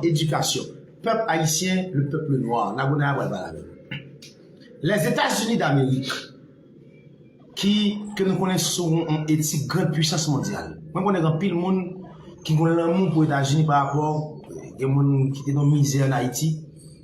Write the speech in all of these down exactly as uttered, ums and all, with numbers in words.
Éducation. Pèp ayisyen, le peuple noir. Nagonaya pral pale avè nou. Les États-Unis d'Amérique, ki, ke nou konnen sou yon, yon etik grande puissance mondiale. Mwen konnen gen anpil moun ki gen lanmou pou Etazini pa rapò, gen moun ki te nan mizè an Ayiti,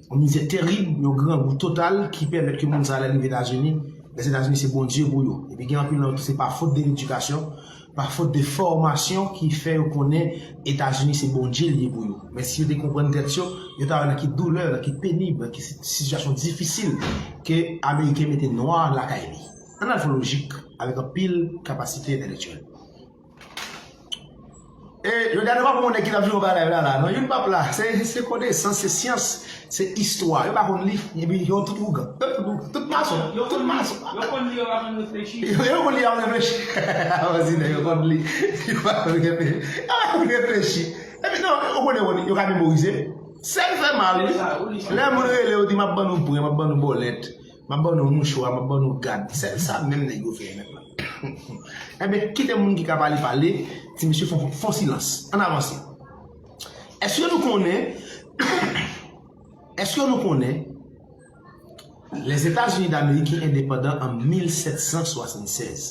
yon mizè terib, yon grangou total ki pèmèt ke moun sa a lè rive Etazini, Lèzetazini se Bondye pou yo. Epi gen anpil nan yo tou se pa fot de ledikasyon, pa fot de fòmasyon ki fè yo konnen Etazini se Bondye li ye pou yo. Men si yo te konprann tèt yo, yo ta wè nan ki doulè, nan ki penib, nan ki si-, sitiyasyon difisil ke Ameriken mete nwa lakay li. Ann al fè lojik avèk anpil kapasite entèlektyèl. E jodi a nou pa pou yon nèg ki t ap jwe yon bagay la la. Non, youn p ap la. Se, se konesans, se syans, se istwa. Yo pa konn li, epi yo tout wougan. Yo tout wougan. Tout mason. Yo tout mason. Yo konn li, yo pa konn reflechi. Yo, yo konn li, yo pa konn reflechi. Yo konn li, yo pa konn reflechi. Yo pa konn reflechi. Epi non, yo konnen, yo ka memorize. Sèl fè mal, wi. Lè moun rele, yo di, "M ap ban nou pwen, m ap ban nou bòlèt." M ap ban nou mouchwa, m ap ban nou gad. Sèl sa menm nèg yo fè nèt la. Enben, kite moun ki ka pale pale, ti mesye fon, fon silans. Ann avanse. Èske nou konnen, èske nou konnen Lèzetazini Damerik ki endepandan an mil sèt san swasannsèz?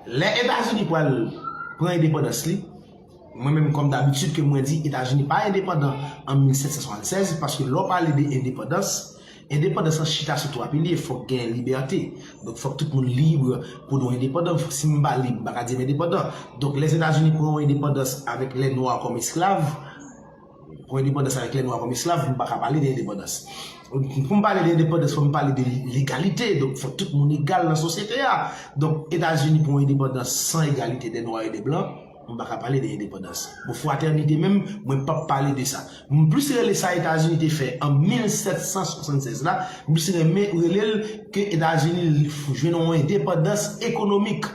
Lè Etazini pral pran endepandans li, mwen menm kòm dabitid ke mwen di Etazini pa endepandan an mil sèt san swasannsèz, paske lè w pale de endepandans, endepandans lan chita sou twa pilye, fòk gen libète. Donk fòk tout moun lib pou nou endepandan. Si m pa lib, m pa ka di m endepandan. Donk Lèzetazini pran yon endepandans avèk lè nwa kòm esklav, pran endepandans avèk lè nwa kòm esklav, m pa ka pale de endepandans. Pou m pale de endepandans, fò m pale de legalite. Donk, fò tout moun egal nan sosyete a. Donk, Etazini pran endepandans san egalite de nwa e de blan, m pa ka pale de endepandans. Pou fratènite menm, mwen p ap pale de sa. M plis rele sa Etazini te fè an mil sèt san swasannsèz la, m plis renmen rele l ke Etazini jwenn yon endepandans ekonomik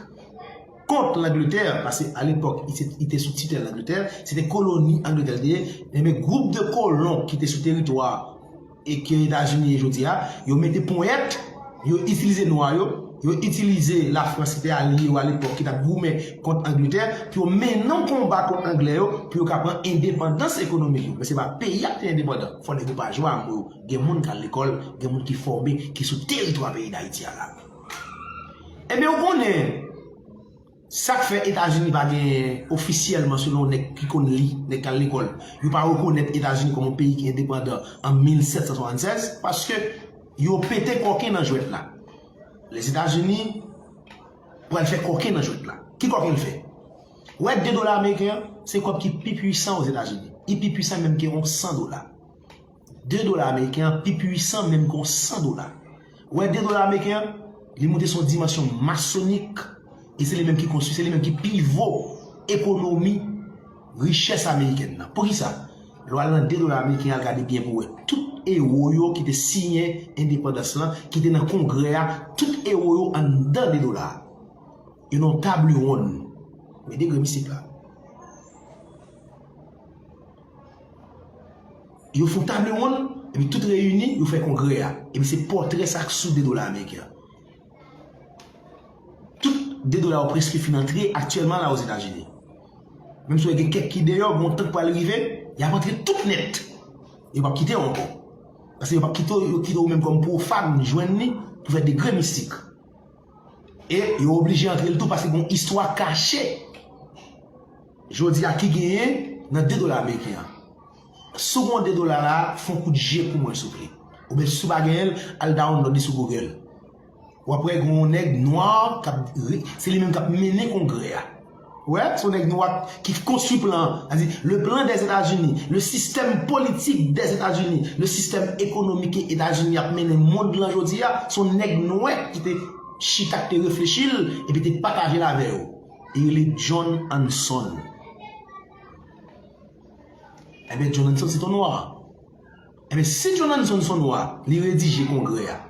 kont Langletè, paske alepòk, li te, li te sou titèl Langletè, se te koloni Angletè li te ye, enben, gwoup de kolon ki te sou teritwa e ke Etazini ye jodi a, yo mete ponyèt, yo itilize nwa yo, yo itilize Lafrans ki te alye yo alepòk, ki t ap goumen kont Angletè, pou yo mennen yon konba kont Anglè yo, pou yo ka pran endepandans ekonomik yo. Men se pa peyi a ki te endepandan. Fò nèg yo pa jwe a mo yo. Gen moun k al lekòl, gen moun ki fòme, ki sou teritwa peyi Dayiti a la. Enben, ou konnen, sa k fè Etazini pa gen ofisyèlman, selon nèg ki konn li, nèg k al lekòl, yo pa rekonèt Etazini kòm yon peyi ki endepandan an mil sèt san swasannsèz, paske yo pete kòken nan jwèt la. Lèzetazini pral fè kòken nan jwèt la. Ki kòken l fè? Ou wè de dola ameriken an, se kòb ki pi pwisan Ozetazini. Li pi pwisan menm ke yon san dola. De dola ameriken an pi pwisan menm ke yon san dola. Ou wè de dola ameriken an, li moute sou yon dimansyon masonik, e se li menm ki konstwi, se li menm ki pivo ekonomi, richès amerikèn nan. Poukisa? Lè w al nan de dola ameriken, al gade byen pou w wè. Tout ewo yo ki te siyen endepandans lan, ki te nan kongrè a, tout ewo yo anndan de dola a. Yo nan yon table ronde. Men degre mistik la. Yo fè yon table ronde, epi tout reyini, yo fè kongrè a. Epi se pòtrè sa k sou de dola ameriken an. Tout de dola yo prèske fin antre aktyèlman la Ozetazini. Menm si w gen kèk ki deyò, gen yon tan k pral rive, y ap antre tout nèt. Yo p ap kite w ankò. Paske yo p ap kite w, yo kite w menm kòm pwofàn jwenn li pou fè degre mistik. E yo oblije antre l tou paske gen yon istwa kache. Jodi a ki genyen nan de dola ameriken an. Si w gen de dola la, fè yon kout je pou mwen souple. Oubyen si w pa genyen l, al download li sou Google. W ap wè gen yon nèg nwa k ap re-, se li menm k ap mennen kongrè a. Ou wè, se yon nèg nwa ki konstwi plan an. Sa di, le plan des États-Unis, le système politique des États-Unis, le système économique ke Etazini ap mennen mond lan jodi a, se yon nèg nwè ki te chita, ki te reflechi l, epi te pataje l avè yo. Li rele John Hanson. Ebyen, John Hanson se yon nwa. Ebyen, si John Hanson se yon nwa, li redije kongrè a,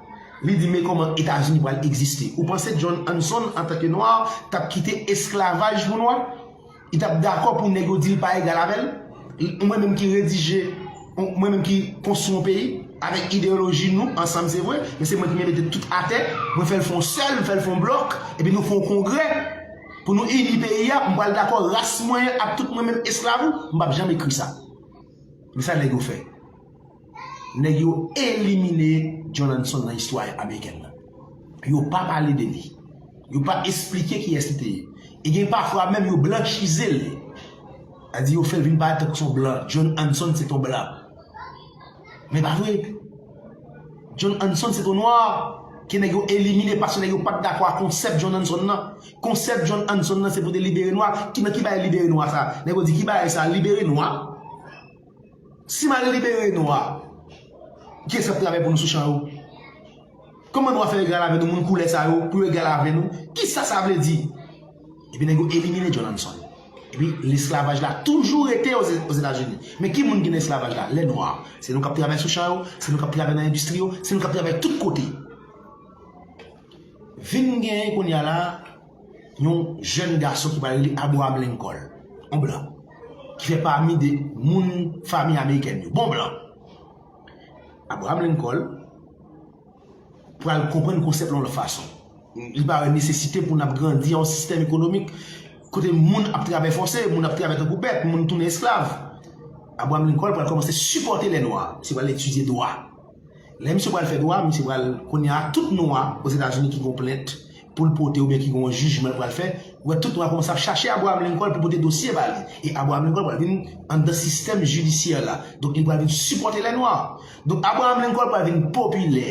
li di men kòman Etazini pral egziste. Ou panse John Hanson, antanke nwa, t ap kite esklavaj pou nwa? Li t ap dakò pou nèg yo di l pa egal avè l? Mwen menm ki redije, mwen menm ki konstwi yon peyi, avèk ideyoloji nou ansanm, se vre, men se mwen ki mete tout atè, mwen fè l fè yon sèl, mwen fè l fè yon blòk, epi nou fè yon kongrè pou nou ini peyi a, m pral dakò ras mwen an ak tout mwen menm esklav ou? M p ap janm ekri sa. Men sa nèg yo fè. Nèg yo elimine John Hanson nan istwa amerikèn nan. Yo pa pale de li. Yo pa esplike kiyès li te ye. E gen pafwa menm yo blanchize l. Sa di yo fè l vin parèt tankou se yon blan. John Hanson se t on blan. Men pa vre. John Hanson se t on nwa ke nèg yo elimine paske nèg yo pa t dakò ak konsèp John Hanson nan. Konsèp John Hanson nan se pou te libere nwa. Ki nan ki bagay libere nwa sa? Nèg yo di ki bagay sa? Libere nwa. Si m al libere nwa, kiyès k ap travay pou nou sou chan yo? Kòman nwa fè egal avè nou, moun koulè sa yo, pou yo egal avè nou? Kisa sa vle di? Epi nèg yo elimine John Hanson. Epi lesklavaj la toujou rete Ozetazini. Men ki moun ki nan esklavaj la? Lè nwa. Se nou k ap travay sou chan yo, se nou k ap travay nan endistri yo, se nou k ap travay tout kote. Vin genyen kounye a la yon jèn gason ki pral rele Abraham Lincoln, yon blan, ki fè pami de moun fanmi amerikèn yo. Bon blan. Abraham Lincoln pral konprann konsèp lan yon lòt fason. Li pa wè nesesite pou n ap grandi an yon sistèm ekonomik kote moun ap travay fòse, moun ap travay tankou bèt, moun tounen esklav. Abraham Lincoln pral kòmanse sipòte lè nwa, se pral etidye dwa. Lè misye pral fè dwa, misye pral kounye a tout nwa Ozetazini ki gon plent pou l pote oubyen ki gon jijman l pral fè, ou wè tout nwa kòmanse ap chache Abraham Lincoln pou pote dosye ba li. E Abraham Lincoln pral vin anndan sistèm jidisyè la. Donk li pral vin sipòte lè nwa. Donk Abraham Lincoln pral vin popilè.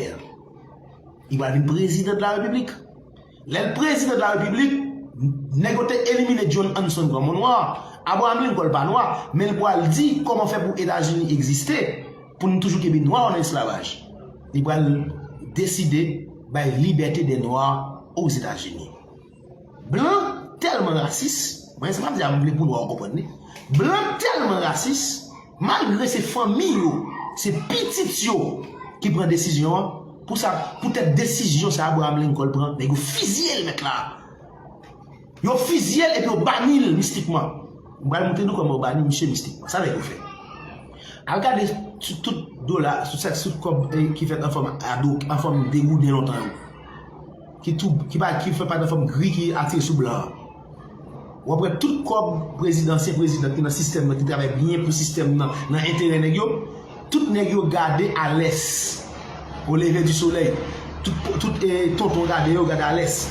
Li pral vin prezidan de la repiblik. Lè l prezidan de la repiblik, nèg yo te elimine John Hanson kòm yon nwa. Abraham Lincoln pa nwa, men l pral di kòman fè pou Etazini egziste, pou n toujou kenbe nwa yo nan esklavaj. Li pral deside bay libète dè nwa Ozetazini. Blan tèlman rasis, mwen se pa di a m vle pou nwa yo konprann li. Blan tèlman rasis, malgre se fanmi yo, se pitit yo ki pran desizyon an, pou sa, poutèt desizyon sa Abraham Lincoln pran, nèg yo fizye l mèt la. Yo fizye l epi yo bani l mistikman. M pral montre nou kòman yo bani misye mistikman. Sa nèg yo fè. Al gade sou tout dola, sou sèk, sou kòb eh, ki fèt an fòm ado, an fòm degouden lontan yo. Ki tou, ki pa, ki fè pa nan fòm gri ki atire sou blan an. W ap wè tout kòb prezidan, ansyen prezidan ki nan sistèm nan, ki travay byen pou sistèm nan, nan enterè nèg yo, tout nèg yo gade alès. Au lever du soleil, tout, tout eh, tonton gade yo, gade alès.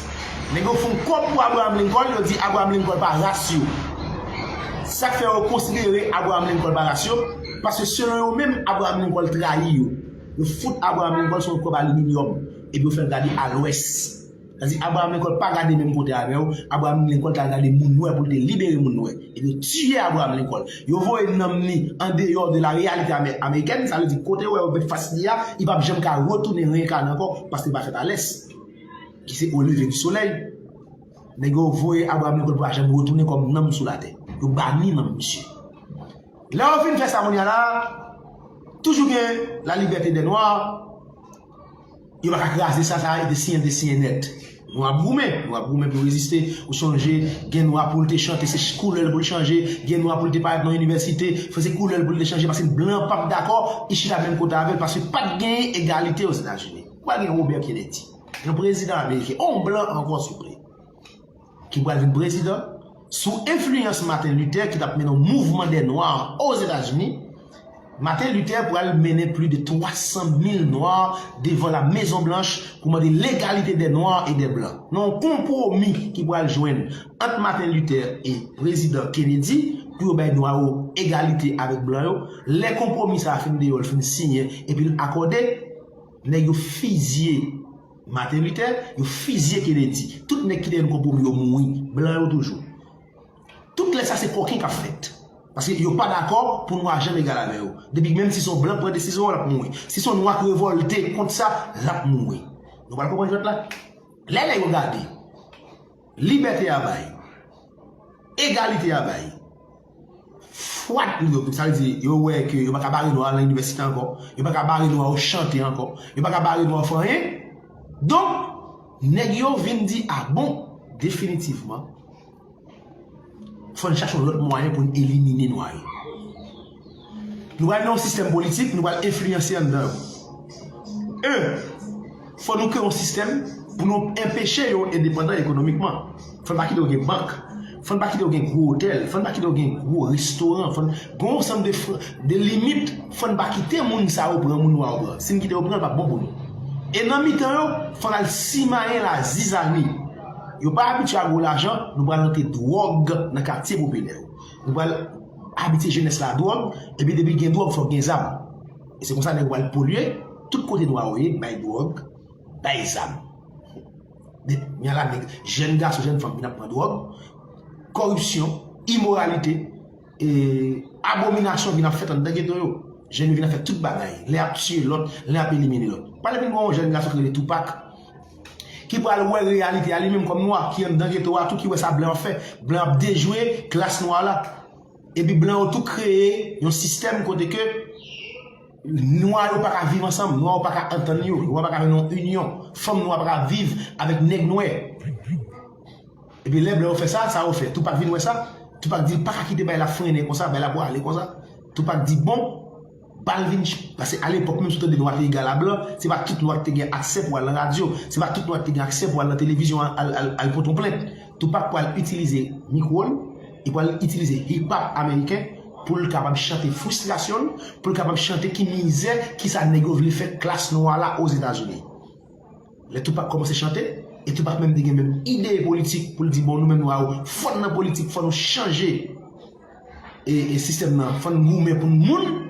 Nèg yo fè yon kòb pou Abraham Lincoln, yo di Abraham Lincoln pa ras yo. Sa k fè yo konsidere Abraham Lincoln pa ras yo, paske selon yo menm, Abraham Lincoln trayi yo. Yo fout Abraham Lincoln sou yon kòb aliminyòm, epi yo fè l gade a lwès. Sa di Abraham Lincoln pa gade menm kote avè yo, Abraham Lincoln t al gade moun nwè pou l te libere moun nwè. Epi yo tiye Abraham Lincoln. Yo voye nanm li andeyò de la réalité amè- américaine, sa vle di kote yo wè yo met fas li a, li p ap janm ka retounen renkane ankò, paske li pa fèt alès. Ki se au lever du soleil. Nèg yo voye Abraham Lincoln pou l pa janm retounen kòm nanm sou latè. Yo bani nanm misye. Lè yo fin fè sa kounye a la, toujou gen la liberté des noirs, yo pa ka kraze sa, sa yo te siyen, te siyen nèt. Nou ap goumen, nou ap goumen pou reziste. Ou sonje, gen nwa pou l te chante, se koulè l pou l chanje, gen nwa pou l te parèt nan inivèsite, se koulè l pou l te chanje, paske blan p ap dakò, li chita menm kote avè l, paske pa t gen egalite Ozetazini. Ou pral gen Robert Kennedy, yon prezidan ameriken, yon blan ankò souple, ki pral vin prezidan sou enfliyans Martin Luther ki t ap mennen yon mouvman dè nwa Ozetazini. Martin Luther pral mennen plis de twa san mil nwa devan la Mezon Blanch pou mande legalite dè nwa e dè blan. Nan yon konpwomi ki pral jwenn ant Martin Luther e prezidan Kennedy pou yo bay nwa yo egalite avèk blan yo. Lè konpwomi sa a fin deyò, l fin siyen epi l akòde, nèg yo fizye Martin Luther, yo fizye Kennedy. Tout nèg ki te jwenn konpwomi yo mouri. Blan yo toujou. Tout lè sa se kòken k ap fèt. Paske yo pa dakò pou nwa janm egal avè yo. Depi menm si se yon blan k pran desizyon an, l ap mouri. Si se yon nwa k revòlte kont sa, l ap mouri. Nou pral konprann jwèt la. Lè nèg yo gade, libète a bay, egalite a bay, fwat, sa vle di yo wè ke yo pa ka bare nwa al nan inivèsite ankò, yo pa ka bare nwa yo chante ankò, yo pa ka bare nwa yo fè anyen. Donk, nèg yo vin di, a bon, definitivman, fò n chache yon lòt mwayen pou n elimine nwa yo. Nou pral nan yon sistèm politik, nou pral enfliyanse anndan yo. En, fò nou kreye yon sistèm pou nou enpeche yo endepandan ekonomikman. Fò n pa kite yo gen bank. Fò n pa kite yo gen gwo otèl, fò n pa kite yo gen gwo restoran, fò n gen yon ansanm de, de limit, fò n pa kite moun sa yo pran moun nwa yo pran. Si n kite yo pran, l p ap bon pou nou. E nan mitan yo, fò n al simayen lazizani. Yo pa abitye a gwo lajan, nou pral rantre dwòg nan katye popilè yo. Nou pral abitye jenès la dwòg, epi depi gen dwòg, fòk gen zam. E se konsa nèg yo pral polye, tout kote nwa yo ye, bay dwòg, bay zam. Depi kounye a la, nèg, jèn gason, jèn fanm vin ap pran dwòg, kòripsyon, imoralite, e abominasyon vin ap fèt anndan geto yo. Jèn yo vin ap fè tout bagay. Len ap tiye lòt, len ap elimine lòt. Pale vin gen yon jèn gason ki rele Tupac, ki pral wè reyalite a li menm kòm nwa, ki anndan geto a tou, ki wè sa blan ap fè. Blan ap dejwe klas nwa la. Epi blan yo tou kreye yon sistèm kote ke nwa yo pa ka viv ansanm, nwa yo pa ka antann yo, nwa pa ka jwenn yon inyon, fanm nwa pa ka viv avèk nèg nwè. Epi lè blan yo fè sa, sa yo fè. Tupac vin wè sa, Tupac di l pa ka kite bagay la frennen konsa, bagay la pwale konsa. Tupac di bon, ba l vin, paske alepòk menm si w tande nwa te egal a blan, se pa tout nwa ki te gen aksè pou al nan radyo, se pa tout nwa ki te gen aksè pou al nan televizyon al, al, al, al pote yon plent. Tupac pral itilize mikwo l, li pral itilize hip hop ameriken pou l kapab chante fristrasyon l, pou l kapab chante ki mizè, ki sa nèg yo vle fè klas nwa la Ozetazini. Lè Tupac kòmanse chante, e Tupac menm te gen menm ide politik pou l di bon nou menm nwa yo, fò n nan politik, fò nou chanje e, e sistèm nan, fò n goumen pou n moun,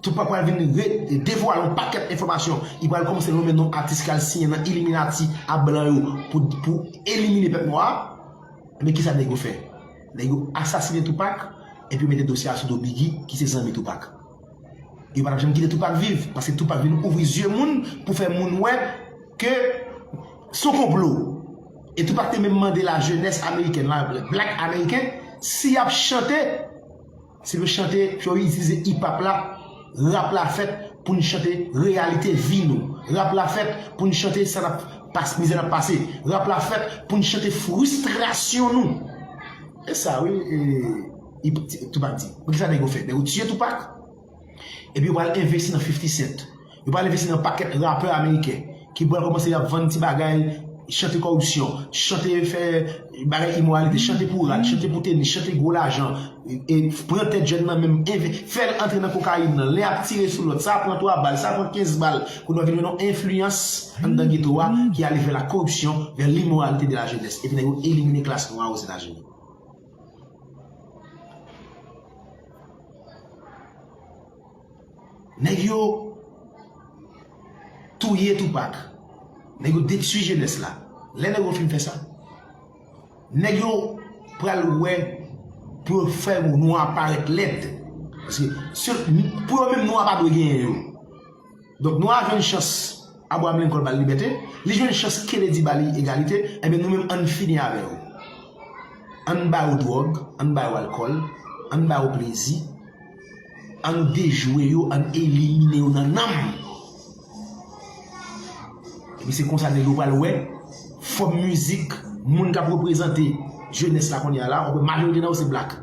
Tupac pral vin re, devwale yon pakèt enfòmasyon. Li pral kòmanse nonmen non atis k al siyen nan Illuminati a blan yo pou, pou elimine pèp nwa a. Men kisa nèg yo fè? Nèg yo asasinen Tupac, epi yo mete dosye a sou do Biggie, ki se zanmi Tupac. Yo pa t ap janm kite Tupac viv, paske Tupac vin ouvri zye moun pou fè moun wè ke se yon konplo. E Tupac te menm mande lajenès amerikèn la, black ameriken, si y ap chante, si yo chante, pou yo itilize hip hop la, rap la fèt pou n chante reyalite vi nou. Rap la fèt pou n chante sa n ap pas, mizè n ap pase. Rap la fèt pou n chante fristrasyon nou. E sa wi, e, Tupac di. Pou kisa nèg yo fè? Nèg yo tiye Tupac. Epi yo pral envesti nan fifty Cent. Yo pral envesti nan pakèt rapè ameriken ki pral kòmanse ap vann ti bagay, chante kòripsyon, chante fè bagay imoralite, chante pou rad, chante pou tenis, chante gwo lajan, e, e pran tèt jèn nan menm, enve, fè l antre nan kokayin nan, len ap tire sou lòt, sa pran twa bal, sa pran kenz bal, kounye a vin yon enfliyans anndan geto a ki ale vè la corruption, vers l'immoralité de la jeunesse. Epi nèg yo elimine klas nwa Ozetazini. Nèg yo touye Tupac. Nèg yo detwi jenès la. Lè nèg yo fin fè sa, nèg yo pral wè pou yo fè nou aparèt lèd. Paske se, pou yo menm, nwa pa dwe genyen yo. Donk, nwa a jwenn chans Abraham Lincoln ba l libète, li jwenn chans Kennedy ba li egalite, ebyen, nou menm, ann fini avè yo. Ann ba yo dwòg, ann ba yo alkòl, ann ba yo plezi, ann dejwe yo, ann elimine yo nan nanm. Epi se konsa nèg yo pral wè fòm mizik moun k ap reprezante jenès la kounye a la, w ap wè majorite nan yo se blak.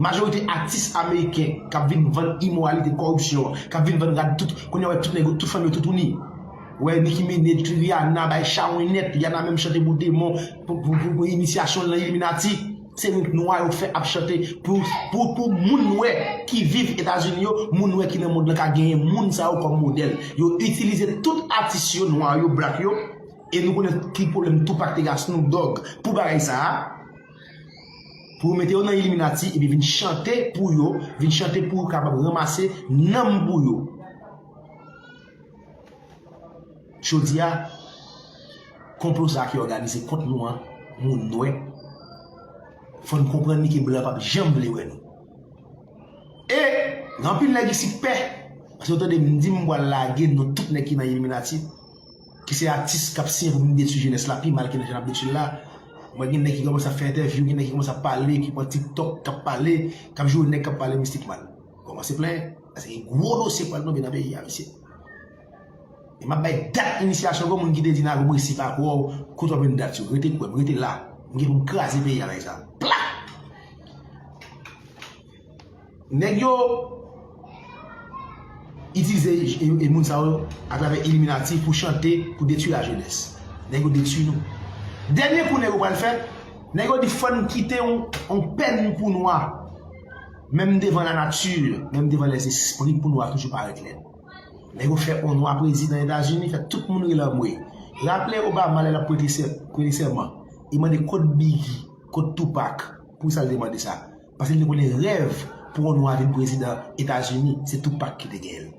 Majorite atis ameriken k ap vin vann imoralite, kòripsyon, k ap vin vann rad tout, kounye a w wè tout nèg yo, tout fanm yo toutouni. W wè Nicki Minaj, Rihanna, bay chawonyèt, Rihanna menm chante pou demon, pou, pou, pou, pou inisyasyon l nan Illuminati. Se nwa yo fè ap chante pou, pou, pou moun nwè ki viv Etazini yo, moun nwè ki nan mond lan ka genyen moun sa yo kòm modèl. Yo itilize tout atis yo, nwa yo, blak yo, e nou konnen ki pwoblèm Tupac te gen ak Snoop Dogg pou bagay sa a. Pou yo mete yo nan Illuminati, epi vin chante pou yo, vin chante pou yo kapab ranmase nanm pou yo. Jodi a, konplo sa a ki òganize kont nou an, moun nwè, fò n konprann li ke blan p ap janm vle wè nou. E gen anpil nèg isit pè, paske yo tande m di m pral lage non tout nèg ki nan Illuminati, ki se atis k ap siyen pou vin detwi jenès la pi mal ke jan n ap detwi l la. Mwen gen nèg ki kòmanse ap fè entèvyou, gen nèg ki kòmanse ap pale, ki pran TikTok, k ap pale, k ap joure nèg k ap pale mistik mal. Kòmanse plenyen, paske gen gwo dosye k pral tonbe nan peyi a, mesye. E m ap bay dat inisyasyon gwo moun ki te di Nago Bresi pa kwè w, kote w ap jwenn dat yo. Rete kwè m, rete la. M gen pou m kraze peyi a avèk sa. Pla! Nèg yo itilize e, e moun sa yo atravè Illuminati pou chante, pou detwi lajenès. Nèg yo detwi nou. Dènye kou nèg yo pral fè, Nèg yo di fò n kite yon, yon pèn pou nwa. Menm devan lanati, menm devan lèzespri, pou nwa toujou parèt lèd. Nèg yo fè yon nwa prezidan Etazini, fè tout moun rele anmwe. Raple Obama lè l ap prete sè-, prete sèman, li mande kot Biggie, kot Tupac, poukisa l te mande sa? Paske li te konnen rèv pou yon nwa vin prezidan Etazini, se Tupac ki te genyen l.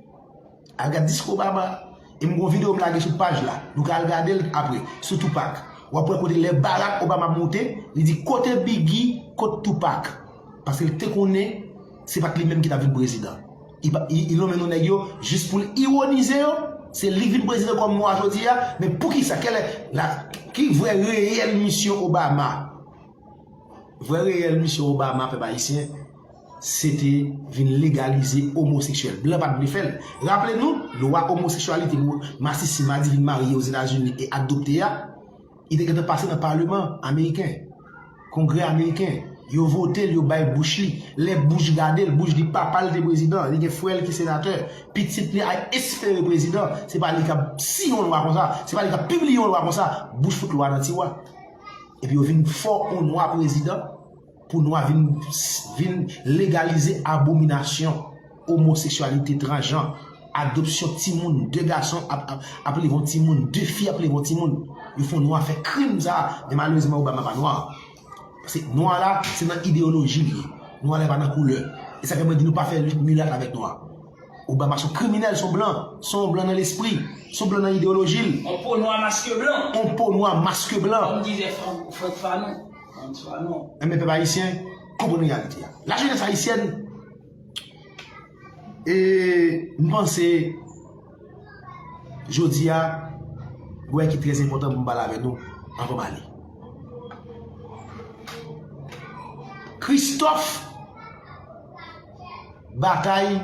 Al gad diskou Obama. E m gon videyo m lage sou paj la. Nou ka al gade l apre, sou Tupac. W ap wè kote lè Barack Obama moute, li di kote Biggie, kot Tupac. Paske l te konnen se pa t li menm ki t ap vin prezidan. Li pa- li- li lonmen non nèg yo jis pou l iwonize yo. Se li k vin prezidan kòm nwa jodi a. Men poukisa? Kèl è la? Ki vrè reyèl misyon Obama? Vrè reyèl misyon Obama, pèp ayisyen, se te vin legalize omoseksyèl. Blan pa t vle fè l. Raple nou, lwa omoseksyalite pou masisi, madivin marye Ozetazini e adopte a, li te gentan pase nan paleman ameriken, kongrè ameriken. Yo vote l, yo bay Bush li. Lè Bush gade l, Bush di papa l te prezidan, li gen frè l ki senatè, pitit li a espere prezidan. Se pa li k ap siyen yon lwa konsa, se pa li k ap pibliye yon lwa konsa. Bush fout lwa nan tiwa. Epi yo vin fè yon nwa prezidan pou nwa vin, vin legalize abominasyon, omoseksyalite, transjan, adopsyon timoun, de gason ap, ap, ap leve yon timoun, de fi ap leve yon timoun. Yo fè yon nwa fè krim sa, men malerezman Obama pa nwa. Paske nwa la, se nan ideyoloji li ye. Nwa la pa nan koulè. E sa fè mwen di nou pa fè lit milat avèk nwa. Obama se yon kriminèl, se yon blan, se yon blan nan lespri, se yon blan nan ideyoloji l. On peau noire masque blanc. On peau noire masque blanc. Kòm dizè Frank, Frank Fanon. Frank Fanon. Enben, pèp ayisyen, konprann reyalite a. Lajenès ayisyèn, e m panse, jodi a, bagay ki trè enpòtan pou m pale avè nou anvan m ale. Christophe Bataille